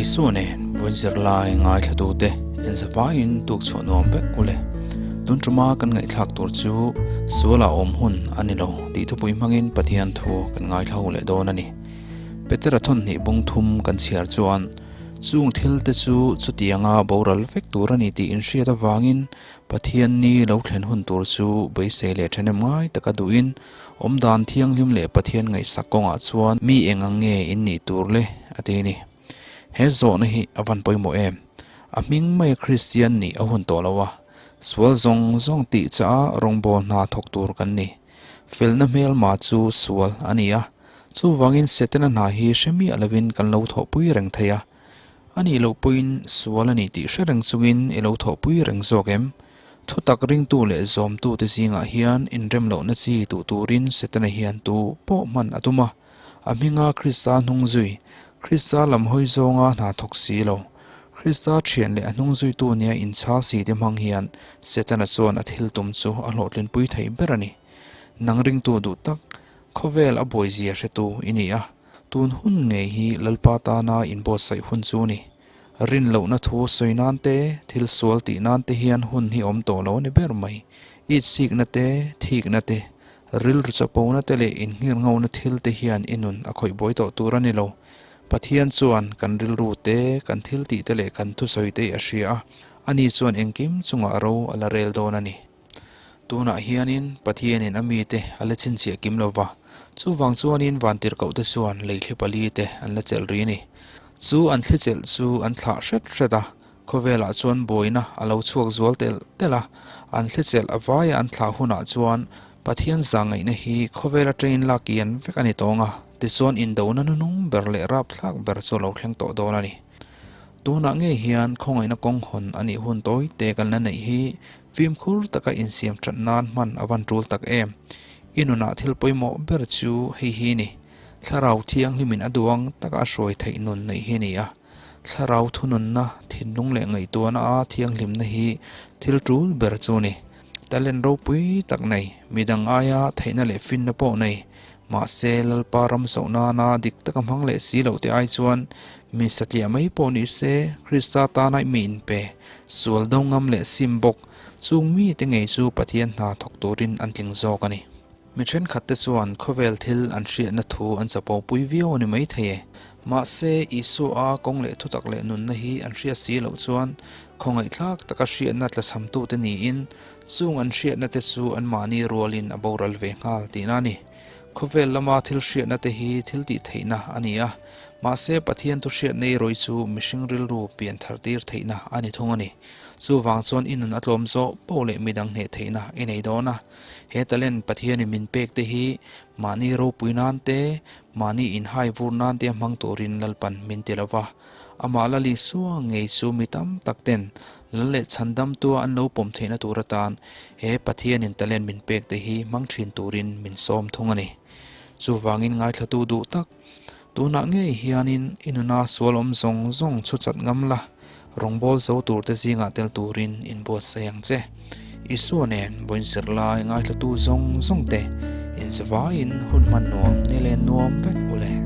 Isua nen vawiin zirlai ngaithlatute inzavaiin tuk chhuah nuam vek u le. Tun tuma kan ngaihthlak tur chu sualah awm hun a ni lo tih thupui hmangin Pathian thu kan ngaithla ho leh dawn a ni. Petera thawnhnih bung thum kan chhiar chuan chung thil te chu chutianga boral vek tur a ni tih inhriat avangin Pathian ni lo thlen hun tur chu beisei leh ṭhahnem ngai taka duhin Awmdan thianghlim leh Pathian ngaihsak kawngah chuan mi eng ang nge in nih tur le? a ti a ni. He zawhna hi a van pawimawh em? A hming maia Kristian nih a hun tawh lo a, sual zawng zawng tih chah a rawngbâwl hna thawk tur kan ni. Felna hmelma chu sual a ni a, chuvangin Setana hna hi hre miah lovin kan lo thawhpui reng thei a. A nih loh pawhin sual a ni tih hre reng chungin i lo thawhpui reng zawk em? Thutak ringtu leh zawmtute zingah hian inrem lohna chi tuh turin Setana hian tu pawh hman a tum a. A hminga Krista hnung zui, Krista lam hawi zawnga hna thawk si lo, Krista thian leh a hnung zuitu nia inchhal si te hmang hian Setana chuan a thil tum chu a hlawhtlinpui thei ber a ni. Nang ringtu duh tak, khawvel a buaizia hretu i ni a. Tun hun ngei hi Lalpa tana inbuatsaih hun chu a ni. Rin lohna thu sawi nan te, thil sual tih nan te hian hun hi awm tawh lo a ni ber mai. Itsikna te, thikna te, rilru chapona te leh inngirngona thil te hian i nun a khawih buai tawh tur a ni lo. Pathian chuan kan rilru te, kan thil tih te leh kan thusawi te hi a hria a, ani chuan engkim chungah ro a la rel dawn a ni. Tunah hianin Pathianin a mite a la chhinchhiah kim lo va, chuvang chuanin vantirhkohte chuan lei thli pali te an la chelh ri a ni. Chu an thli chelh chu an thlah hret hret a, khawvelah chuan buaina a lo chhuak zual telh telh a, an thli chelh a vaia an thlah hunah chuan Pathian zahngaihna hi khawvel atangin lak ian vek a ni tawng a, tichuan indona nunung ber leh rapthlak ber chu a lo thleng tawh dawn a ni. Tunah ngei hian khawngaihna kawng hawn a nih hun tawi te kan la neih hi fimkhur taka insiam that nan hman a van tul tak em? I nunah thil pawimawh ber chu hei hi ni, Thlarau Thianghlimin a duang taka a hruai theih nun neih hi a ni a. Thlarau thununna, thinlung leh ngaihtuahna a thianghlimna hi thil tul ber chu a ni. Talent ropui tak nei, midang aia theihna leh finna pawh nei, Mahse, Lalpa ram zoh nana dik taka hmang leh si loh te ai chuan mi satliah mai pawh ni se, Krista tana mi inpe, sual do ngam leh sim bawk, chung mite ngei chu Pathian hna thawk turin an tling zawk a ni. Mi thenkhatte chuan khawvel thil an hriatna thu an chapo pui viau a ni maithei e. Mahse, Isua kawng leh thutak leh nunna hi an hriat si loh chuan khawngaihthlak taka hriatna tlachhamtute niin, Chung an hriatna te chu anmahni rualin a boral ve nghal tihna a ni. Khawvel lama thil hriatna te hi thil tih theihna a ni a, mahse Pathian thu hriatna erawh chu mihring rilru pian thar tir theihna a ni thung a ni. Chuvang chuan i nun a tlawm zawh poh leh midang hneh theihna i nei dawn a. He talent Pathianin min pek te hi mahni ropui nan te, mahni inhai vur nan te a hmang turin Lalpan min ti lo va. Amah la Isua ngei chu mi tam tak ten lal leh chhandamtua an lo pawm theihna tur atan he Pathianin talent min pek te hi hmang thin turin min sawm thung a ni. Chuvangin ngaithlatu duh tak, tunah ngei hianin i nuna sual awm zawng zawng chhu chat ngam la, rawngbâwl zo turte zingah tel turin inbuatsaih ang che. Isua nen vawiin zirlai ngaithlatu zawng zawng te inzavaiin hun hman nuam ni leh nuam vek u le.